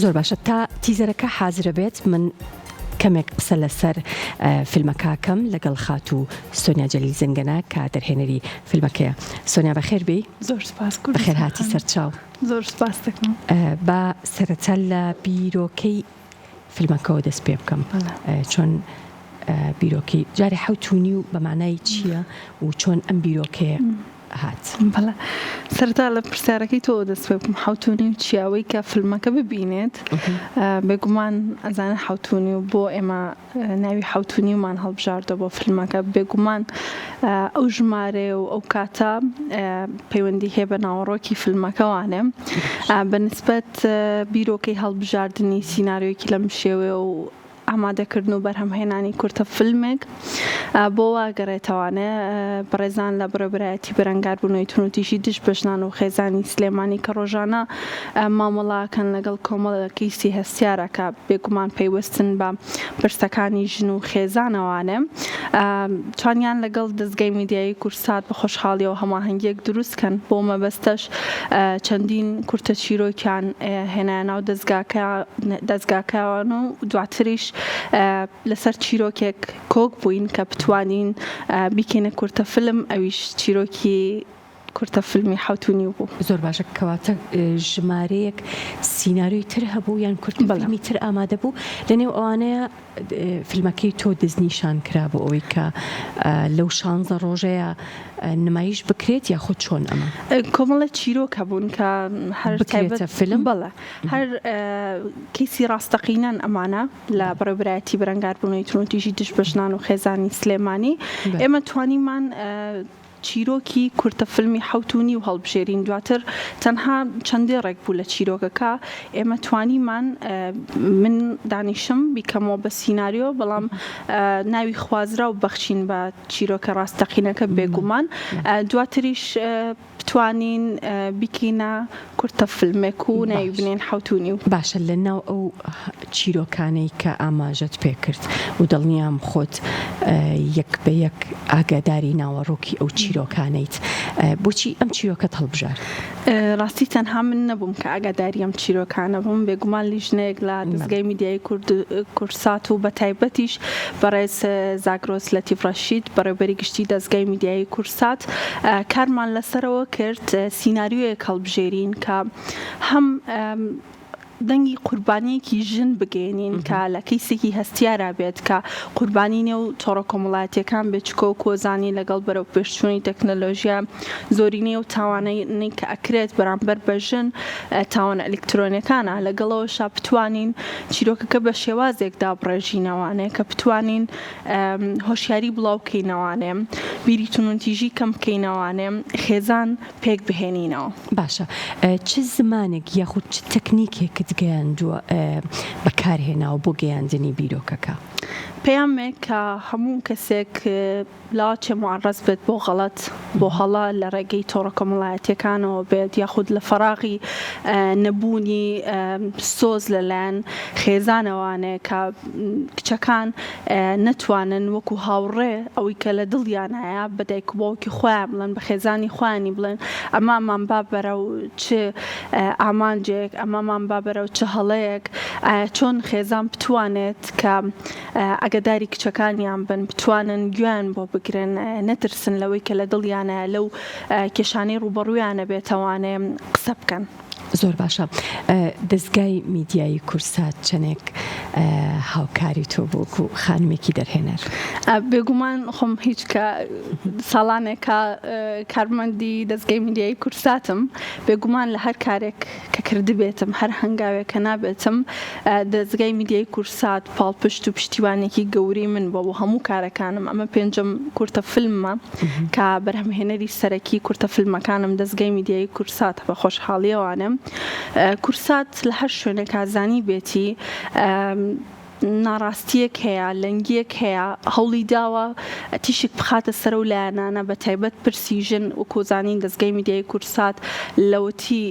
زۆر باشە تا تیزەرەکە حازرە بێت من کەمێک قسە لەسەر فیلمەکە کەم لەگەڵ خاتوو سۆنیا جەلیل زەنگەنە کە دەرهێنەری فیلمەکەیە. سۆنیا بەخێر بێی. زۆر سپاس بەخێر هاتی سەرچاو. زۆر سپاس دەکەم. با سەرەتا لە بیرۆکەی فیلمەکەوە دەست پێ بکەم. چۆن بیرۆکەی جارێ 7.5 بە مانای چییە و چۆن ئەم بیرۆکەیە هات؟ بەڵێ سەرەتا لە پرسیارەکەی تۆوە دەست پێ بکەم 7.5 چییە؟ ئەوەی کە فیلمەکە ببینێت بێگومان ئەزانێت 7.5 بۆ ئێمە ناوی حەوت و نیومان هەڵبژاردووە بۆ فیلمەکە، بێگومان ئەو ژمارەیە و ئەو کاتە پەیوەندی هەیە بە ناوەڕۆکی فیلمەکەوانێ بە نسبەت بیرۆکەی هەڵبژاردنی سیناریۆیەکی لەم شێوەیە و ئامادەکردن و بەرهەمهێنانی کورتە فیلمێک بۆ وا گەڕێتەوانێ بەڕێزان لە بەڕێوەبەرایەتی بەرەنگاربوونەوەی توندوتیژی دژ بە ژنان و خێزانی سلێمانی کە ڕۆژانە مامەڵەکەن لەگەڵ کۆمەڵێک کەیسی هەستیارە کە بێگومان پەیوەستن بە پرسەکانی ژن و خێزانەوانێ توانیان لەگەڵ دەزگای میدیایی کوردسات بە خۆشحاڵیەوە هەماهەنگیەک دروست کەن بۆ مەبەستەش چەندین کورتە چیرۆکیان هێنایە ناو دەزگاکەیان و دواتریش لەسەر چیرۆکێک کۆک بووین کە بتوانین بیکەینە کورتە فیلم ئەویش چیرۆکی کورتە فیلمی 7.5 بوو. زۆر باشە کەواتە ژمارەیەک سیناریۆی تر هەبوو یان کورتە فیلمی تر ئامادە بوو لەنێو ئەوانەیە فیلمەکەی تۆ دەستنیشان کرا بۆ ئەوەی کە لەو شانزە ڕۆژەیە نمایش بکرێت یاخود چۆن ئەمە؟ کۆمەڵە چیرۆک هەبوون کە هەر بکرێتە فیلم؟ بەڵێ هەر کەیسی ڕاستەقینەن ئەمانە لە بەڕێوەبەرایەتی بەرەنگاربوونەوەی توندوتیژی دژ بە ژنان و خێزانی سلێمانی ئێمە توانیمان چیرۆکی کورتە فیلمی 7.5 هەڵبژێرین، دواتر تەنها چەند دێڕێک بوو لە چیرۆکەکە، ئێمە توانیمان من دانیشم بیکەمەوە بە سیناریۆ، بەڵام ناوی خوازراو ببەخشین بە چیرۆکە ڕاستەقینەکە بێگومان دواتریش بتوانین بیکەینە کورتە فیلمێک و ناوی بنێین 7.5. باشە لە ناو ئەو چیرۆکانەی کە ئاماژەت پێ کرد و دڵنیام خۆت یەک بە یەک ئاگاداری ناوەڕۆکی ئەو چیرۆکانەیت، بۆچی ئەم چیرۆکەت هەڵبژارد؟ ڕاستی تەنها من نەبووم کە ئاگاداری ئەم چیرۆکانە بووم، بێگومان لیژنەیەک لە دەزگای میدیایی کوردسات و بەتایبەتیش بەڕێز زاگرۆس لەتیف ڕەشید بەڕێوبەری گشتی دەزگای میدیایی کوردسات کارمان لەسەرەوە کرد سیناریۆیەک هەڵبژێرین کە هەم دەنگی قوربانیەکی ژن بگەێنین کە لە کەیسێکی هەستیارا بێت کە قوربانی نێو تۆڕە کۆمەڵایەتیەکان بێت چکۆ کۆزانی لەگەڵ بەرەو پێشچوونی تەکنەلۆژیا زۆرینەی ئەو تاوانەی کە ئەکرێت بەرامبەر بە ژن تاوانە ئەلکترۆنیەکانە لەگەڵەوەشا بتوانین چیرۆکەکە بە شێوازێک دابڕێژینەوانێ کە بتوانین هۆشیاری بڵاو بکەینەوانێ بیری توندوتیژی کەم بکەینەوانێ خێزان پێک بهێنینەوە. باشە چ زمانێک یاخود چ تەکنیکێکت گەیاندووە بەکارهێناوە بۆ گەیاندنی بیرۆکەکە؟ پەیامێک کە هەموو کەسێک لاچێ موعەڕەز بێت بۆ غەڵەت، بۆ هەڵە لە ڕێگەی تۆڕە کۆمەڵایەتییەکانەوە بێت یاخود لە فەراغی نەبوونی سۆز لەلایەن خێزانەوانێ کە کچەکان نەتوانن وەکو هاوڕێ ئەوەی کە لە دڵیانایە بە دایک و باوکی خۆیان بڵێن بە خێزانی خۆیانی بڵێن ئەمەمان با بەرەو چ ئامانجێک ئەمەمان با بەرەو چ هەڵەیەک ئایا چۆن خێزان بتوانێت کە ئەگەداری کچەکانیان بن بتوانن گوێیان بۆ بگرن نەترسن لەوەی کە لە دڵیانایە لەو کێشانەی ڕووبەڕوویانە بێتەوانێ قسە بکەن. زۆر باشە دەزگای میدیایی کوردسات چەنێک هاوکاری تۆ بوو وەکو خانمێکی دەرهێنەر؟ بێگومان خۆم هیچ کە ساڵانێکە کارمەندی دەزگای میدیایی کوردساتم بێگومان لە هەر کارێک کە کردبێتم هەر هەنگاوێک کە نابێتم دەزگای میدیایی کوردسات پاڵپشت و پشتیوانێکی گەورەی من بووە بۆ هەموو کارەکانم ئەمە پێنجەم کورتە فیلممە کە بەرهەمهێنەری سەرەکی کورتە فیلمەکانم دەزگای میدیایی کوردساتە بە خۆشحاڵیەوانێ کوردسات لە هەر شوێنێکا زانیبێتی. ناڕاستییەک هەیە، لەنگییەک هەیە، هەوڵی داوە تیشک بخاتە سەر ئەو لایەنانە بە تایبەت پرسی ژن، وەکو زانین دەزگای میدیایی کوردسات لەوەتی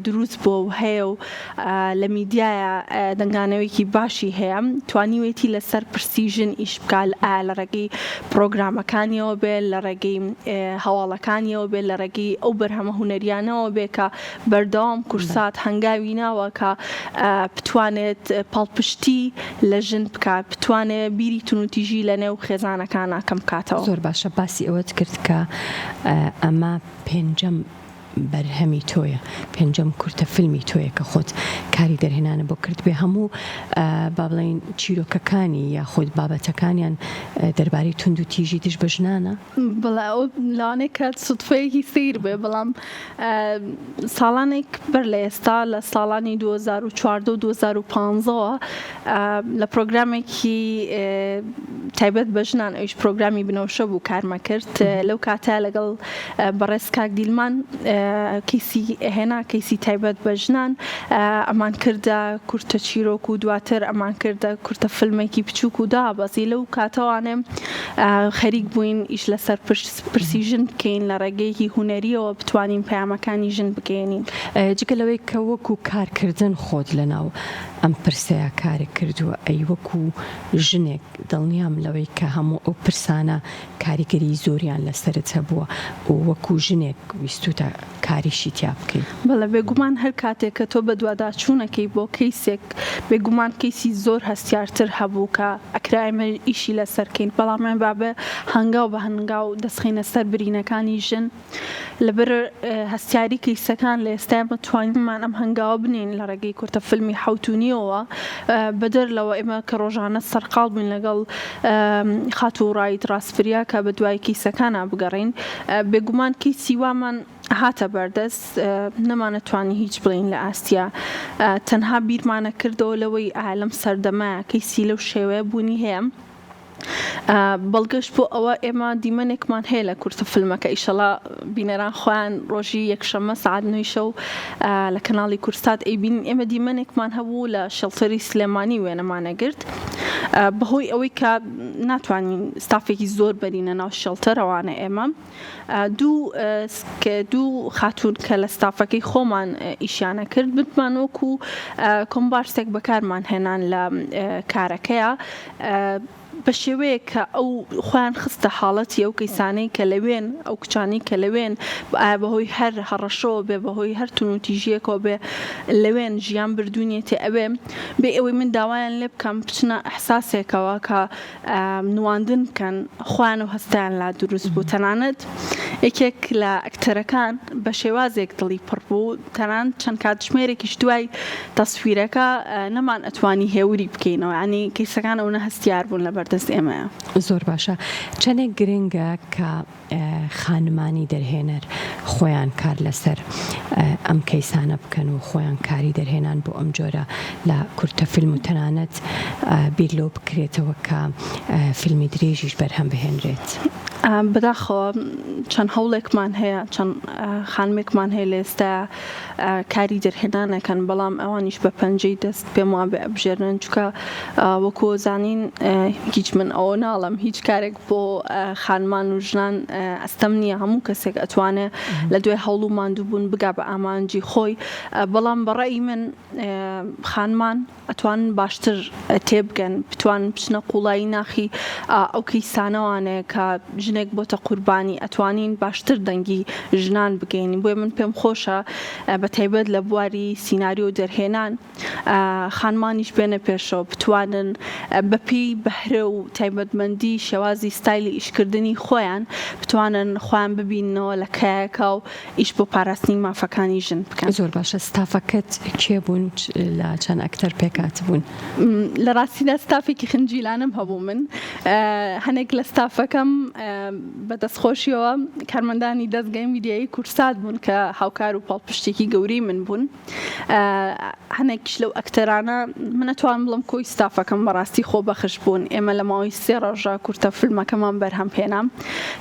دروست بووە و هەیە و لە میدیایا دەنگانەوەیەکی باشی هەیە، توانیوێتی لەسەر پرسی ژن ئیش بکا ئایا لە ڕێگەی پڕۆگرامەکانیەوە بێ، لە ڕێگەی هەواڵەکانیەوە بێ، لە ڕێگەی ئەو بەرهەمە هونەریانەوە بێ کە بەردەوام کوردسات هەنگاوی ناوە کە بتوانێت پاڵپشتی لە ژن بکات، بتوانێت بیری توندوتیژی لە نێو خێزانەکانا کەم بکاتەوە. زۆر باشە باسی ئەوەت کرد کە ئەمە پێنجەم بەرهەمی تۆیە، پێنجەم کورتە فیلمی تۆیە کە خۆت کاری دەرهێنانت بۆ کردبێ، هەموو با بڵێین چیرۆکەکانی یاخود بابەتەکانیان دەربارەی توندوتیژی دژ بە ژنانە؟ بەڵێ ئەوە لەوانەیە کە سوتفەیەکی سەیر بێ بەڵام ساڵانێک بەر لە ئێستا لە ساڵانی 2014 و 2015ەوە لە پرۆگرامێکی تایبەت بە ژنان ئەویش پرۆگرامی بنەوشە بوو کارمە کرد لەو کاتە لەگەڵ بەڕێز کاک دیلمان کەیسی هێنا کەیسی تایبەت بە ژنان ئەمان کردە کورتە چیرۆک و دواتر ئەمان کردە کورتە فیلمێکی بچووک و دابەزی لەو کاتەوانێ خەریک بووین ئیش لەسەر پرسی ژن بکەین لە ڕێگەیەکی هونەریەوە بتوانین پەیامەکانی ژن بگەیەنین. جگە لەوەی کە وەکو کارکردن خۆت لەناو ئەم پرسەیا کارت کردووە، ئەی وەکو ژنێک دڵنیام لەوەی کە هەموو ئەو پرسانە کاریگەری زۆریان لەسەرت هەبووە و وەکو ژنێک ویستوتە کاریشی تیا بکەی؟ بەڵێ بێگومان هەر کاتێک کە تۆ بەدواداچوونەکەی بۆ کەیسێک بێگومان کەیسی زۆر هەستیارتر هەبوو کە ئەکرا ئێمە ئیشی لەسەر کەین بەڵام ئێمە بابێ هەنگاو بە هەنگاو دەستخەینە سەر برینەکانی ژن لەبەر هەستیاری کەیسەکان لە ئێستا ئێمە توانیمان ئەم هەنگاوە بنێین لە ڕێگەی کورتە فیلمی حەوتونیەوە بەدەر لەوە ئێمە کە ڕۆژانە سەرقاڵ بووین لەگەڵ خاتوو ڕایت ڕاستفریا کە بە دوای کەیسەکانا بگەڕێین بێگومان کەیسی وامان هاتە بەردەست نەمانەتوانی هیچ بڵێین لە ئاستیا تەنها بیرمانە کردەوە لەوەی ئایا لەم سەردەمە کەیسی لەو شێوەیە بوونی هەیە بەڵگەش بۆ ئەوە ئێمە دیمەنێکمان هەیە لە کورتە فیلمەکە ئیشەڵا بینەران خۆیان ڕۆژی یەکشەممە سەعات نۆی شەو لە کەناڵی کوردسات ئەیبینن ئێمە دیمەنێکمان هەبوو لە shelter ی سلێمانی وێنەمانەگرت بەهۆی ئەوەی کە ناتوانین ستافێکی زۆر بەرینە ناو shelter ەوانە ئێمە دوو دوو خاتوون کە لە ستافەکەی خۆمان ئیشیانە کرد بتمان وەکو کۆمبارسێک بەکارمان هێنان لە کارەکەیە بە شێوەیەک کە ئەو خۆیان خستە حاڵەتی ئەو کەیسانەی کە لەوێن ئەو کچانەی کە لەوێن ئایا بەهۆی هەر هەڕەشەوە بێ بەهۆی هەر توندوتیژییەکەوە بێ لەوێن ژیان بردوونیەتی ئەوێ بێ ئەوەی من داوایان لێ بکەم بچنە ئیحساسێکەوە کە نواندن بکەن خۆیان و هەستیان لا دروست بوو تەنانەت یەکێک لە ئەکتەرەکان بە شێوازێک دڵی پڕ بوو تەنان چەند کاتژمێرێکیش دوای تەسویرەکە نەمان ئەتوانی هێوری بکەینەوە یانی کەیسەکان ئەونە هەستیار بوون لە بەردەست ئێمەیا. زۆر باشە چەنێک گرنگە کە خانمانی دەرهێنەر خۆیان کار لەسەر ئەم کەیسانە بکەن و خۆیان کاری دەرهێنان بۆ ئەم جۆرە لە کورتە فیلم و تەنانەت بیر لەوە بکرێتەوە کە فیلمی درێژیش بەرهەم بهێنرێت. بەداخەوە چەند هەوڵێکمان هەیە چەند خانمێکمان هەیە لە ئێستا کاری دەرهێنان ئەکەن بەڵام ئەوانیش بە پەنجەی دەست پێم وابێ ئەبژێرن چونکە وەکو زانین هیچ من ئەوە ناڵێم هیچ کارێک بۆ خانمان و ژنان ئەستەم نییە هەموو کەسێک ئەتوانێ لە دوای هەوڵ و ماندووبوون بگا بە ئامانجی خۆی بەڵام بە ڕەئی من خانمان ئەتوانن باشتر تێبگەن، بتوانن بچنە قوڵایی ناخی ئەو کەیسانەوانێ کە ژنێک بۆتە قوربانی، ئەتوانین باشتر دەنگی ژنان بگەینین، بۆیە من پێم خۆشە بە تایبەت لە بواری سیناریۆ و دەرهێنان خانمانیش بێنە پێشەوە، بتوانن بە پێی بەهرە و تایبەتمەندی شێوازی ستایلی ئیشکردنی خۆیان بتوانن خۆیان ببیننەوە لە کایەکا و ئیش بۆ پاراستنی مافەکانی ژن بکەن. زۆر باشە ستافەکەت کێ بوون لە چەند ئەکتەر پێکهاتبوون؟ لە ڕاستیدا ستافێکی خنجیلانەم هەبوو من هەنێک لە ستافەکەم بە دەستخۆشیەوە کارمەندانی دەزگای میدیایی کوردسات بوون کە هاوکار و پاڵپشتێکی گەورەی من بوون. هەنێکیش لەو ئەکتەرانە من ئەتوانم بڵێم کۆی ستافەکەم بەڕاستی خۆبەخش بوون ئێمە لە ماوەی سێ ڕۆژە کورتە فیلمەکەمان بەرهەم هێنا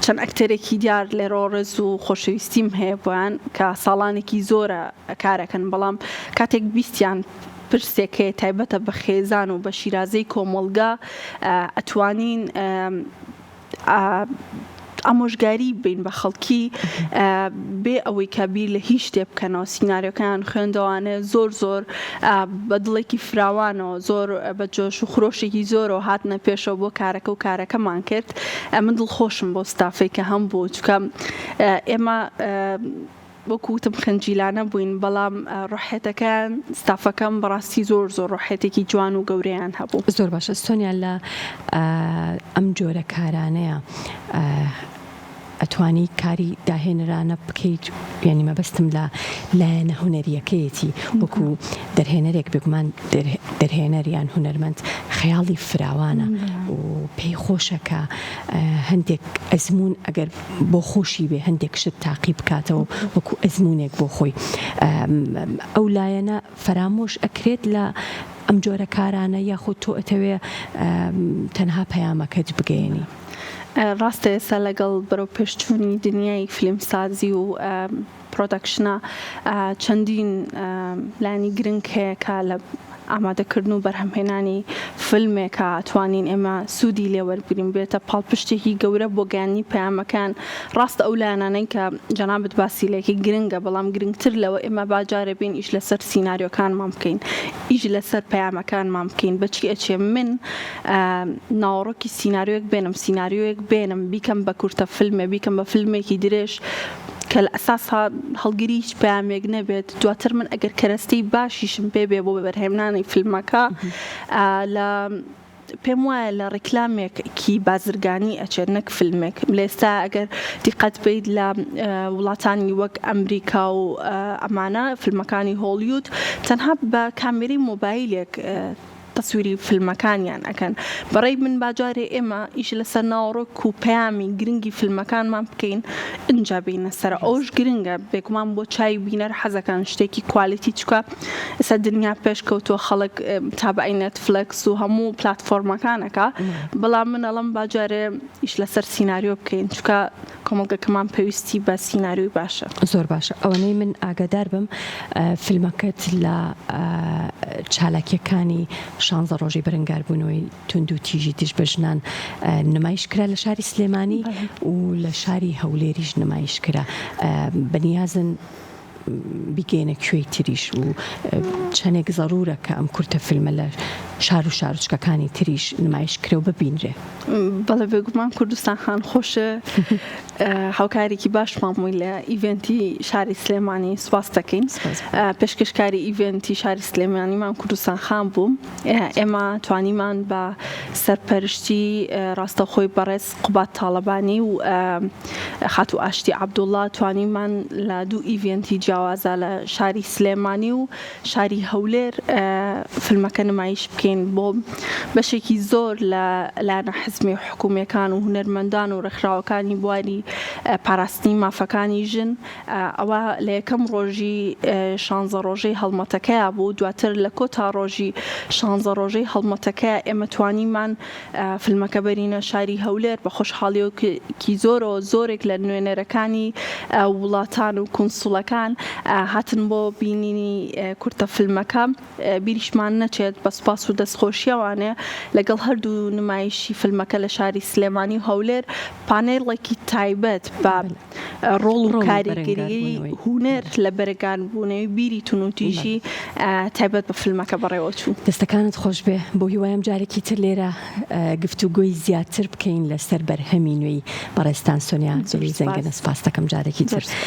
چەند ئەکتەرێکی دیار لێرەوە ڕێز و خۆشەویستیم هەیە بۆیان کە ساڵانێکی زۆرە کارەکەن بەڵام کاتێک بیستیان. پرسێک هەیە تایبەتە بە خێزان و بە شیرازەی کۆمەڵگا ئەتوانین ئامۆژگاری بین بە خەڵکی بێ ئەوەی کە بیر لە هیچ شتێ بکەنەوە سیناریۆکەیان خوێندەوانێ زۆر زۆر بە دڵێکی فراوانەوە زۆر بە جۆش و خرۆشێکی زۆرەوە هاتنە پێشەوە بۆ کارەکە و کارەکەمان کرد من دڵخۆشم بۆ ستافەی کە هەم بوو چونکە ئێمە وەکو وتم خنجیلانە بووین بەڵام ڕۆحیەتەکەیان ستافەکەم بەڕاستی زۆر زۆر ڕۆحیەتێکی جوان و گەورەیان هەبوو. زۆر باشە سۆنیا لە ئەم جۆرە کارانەیە ئەتوانی کاری داهێنەرانە بکەیت یانی مەبەستم لە لایەنە هونەریەکەیەتی وەکو دەرهێنەرێک بێگومان دەرهێنەر یان هونەرمەند خەیاڵی فراوانە و پێی خۆشە کە هەندێک ئەزموون ئەگەر بۆ خۆشی بێ هەندێک شت تاقی بکاتەوە وەکو ئەزموونێک بۆ خۆی ئەو لایەنە فەرامۆش ئەکرێت لە ئەم جۆرە کارانە یاخود تۆ ئەتەوێ تەنها پەیامەکەت بگەیەنی؟ ڕاستە ئێستا لەگەڵ بەرەوپێشچوونی دنیای فیلمسازی و production ە چەندین لایەنی گرنگ هەیە کە لە ئامادەکردن و بەرهەمهێنانی فیلمێکا توانین ئێمە سوودی لێ وەربگرین بێتە پاڵپشتێکی گەورە بۆ گەیاندنی پەیامەکان ڕاستە ئەو لایەنانەی کە جەنابت باسی لێکی گرنگە بەڵام گرنگتر لەوە ئێمە با جارێ بین ئیش لەسەر سیناریۆکانمان بکەین ئیش لەسەر پەیامەکانمان بکەین بەچی ئەچێ من ناوەڕۆکی سیناریۆیەک بێنم سیناریۆیەک بێنم بیکەم بە کورتە فیلمێ بیکەم بە فیلمێکی درێژ کە لە ئەساسا هەڵگری هیچ پەیامێک نەبێت دواتر من ئەگەر کەرەستەی باشیشم پێ بێ بۆ بەرهەمنانی فیلمەکە لە پێم وایە لە ڕیکلامێکی بازرگانی ئەچێت نەک فیلمێک لە ئێستا ئەگەر دیقەت بیت لە وڵاتانی وەک ئەمریکا و ئەمانە فیلمەکانی هۆڵیود تەنها بە کامێرەی مۆبایلێک تەسویری فیلمەکانیان ئەکەن بەڕەی من با جارێ ئێمە ئیش لەسەر ناوەڕۆک و پەیامی گرنگی فیلمەکانمان بکەین ئینجا بینە سەر ئەوش گرنگە بێگومان بۆ چای بینەر حەزەکان شتێکی quality چکە ئێستا دنیا پێش کەوتووە خەڵک تابعی نێتفلێکس و هەموو پلاتفۆرمەکانەکە بەڵام من ئەڵم با جارێ ئیش لەسەر سیناریۆ بکەین چکە کۆمەڵگەکەمان پێویستی بە سیناریۆی باشە. زۆر باشە ئەوەنەی من ئاگادار بم فیلمەکەت لە چالاکیەکانی شانزە ڕۆژی بەرەنگاربوونەوەی توندوتیژی دژ بە ژنان نمایش کرا لە شاری سلێمانی و لە شاری هەولێریش نمایش کرا بەنیازن بیگەینە کوێی تریش و چەندێک زەرورە کە ئەم کورتە فیلمە لە شار و شارۆچکەکانی تریش نمایش کرێ و ببینرێ؟ بەڵێ بێگومان کوردستان خان خۆش هاوکارێکی باشمان بووی لە event ی شاری سلێمانی سوپاس دەکەین پێشکەشکاری event ی شاری سلێمانیمان کوردستان خان بوو ئێمە توانیمان بە سەرپەرشتی ڕاستەوخۆی بەڕێز قوباد تاڵەبانی و خاتوو ئاشتی عەبدوڵڵا توانیمان لە دوو event ی جیاوازا لە شاری سلێمانی و شاری هەولێر فیلمەکە نمایش بکەین بۆ بەشێکی زۆر لە لایەنە حزبی و حکومییەکان و هونەرمەندان و ڕێکخراوەکانی بواری پاراستنی مافەکانی ژن ئەوە لە یەکەم ڕۆژی شانزە ڕۆژەی هەڵمەتەکەیا بوو دواتر لە کۆتا ڕۆژی شانزە ڕۆژەی هەڵمەتەکەیا ئێمە توانیمان فیلمەکە بەرینە شاری هەولێر بە خۆشحاڵیەکی زۆرەوە زۆرێک لە نوێنەرەکانی وڵاتان و کونسوڵەکان هاتن بۆ بینینی کورتە فیلمەکە بیریشمان نەچێت بە سوپاس و دەستخۆشیەوانێ لەگەڵ هەردوو نمایشی فیلمەکە لە شاری سلێمانی و هەولێر پانێڵێکی تایبەت بە ڕۆڵ و کاریگەریی هونەر لە بەرەگاربوونەوەی بیری توندوتیژی تایبەت بە فیلمەکە بەڕێوەچوو. دەستەکانت خۆشبێ، بەو هیوایەم جارێکی تر لێرە گفتوگۆی زیاتر بکەین لەسەر بەرهەمی نوێی بەڕێزتان سۆنیا جەلیل زەنگەنە سوپاستەکەم جارێکی تر.